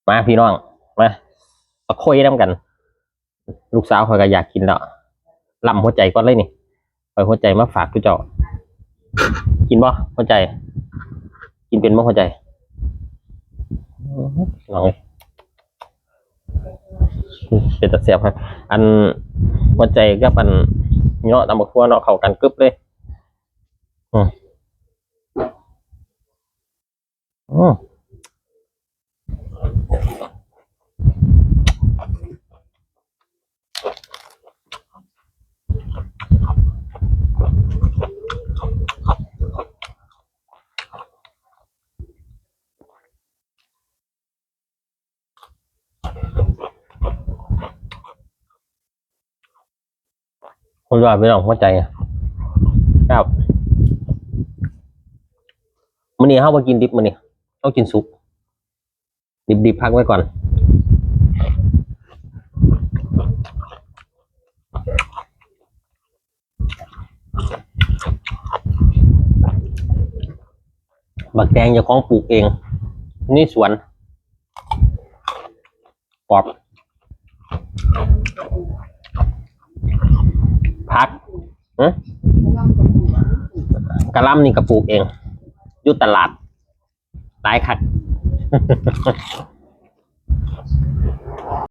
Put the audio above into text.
ມາພີ່ນ້ອງ ມາ ມາຄຸຍນຳກັນ. ລູກສາວຂ້ອຍກໍຢາກກິນແລ້ວ ລ້ຳຫົວໃຈກ່ອນເລີຍນີ້. ຂ້ອຍຫົວໃຈມາຝາກສູ່ເຈົ້າ. ກິນບໍ່ ຫົວໃຈ? ກິນເປັນບໍ່ ຫົວໃຈ? ພີ່ນ້ອງເອີຍ ເປັນຕາແຊບ. ອັນຫົວໃຈກັບອັນເຍາະຕຳບັກທົ່ວເນາະ ເຂົ້າກັນກຶບເລີຍ. ອືມ ອືມ ຄົນວ່າພີ່ນ້ອງ ຫົວໃຈ ແຊບ. ມື້ນີ້ເຮົາບໍ່ກິນດິບ ມື້ນີ້ເຮົາກິນສຸກ. ດິບໆ ພັກໄວ້ກ່ອນ. ບັກແຕງເຈົ້າຂອງປູກເອງ ໃນສວນ ກອບ. ຜັກ ຫຶ ກະຫຼ່ຳນີ້ກໍປູກເອງ ຢູ່ຕະຫຼາດ. ຫຼາຍຄັກ.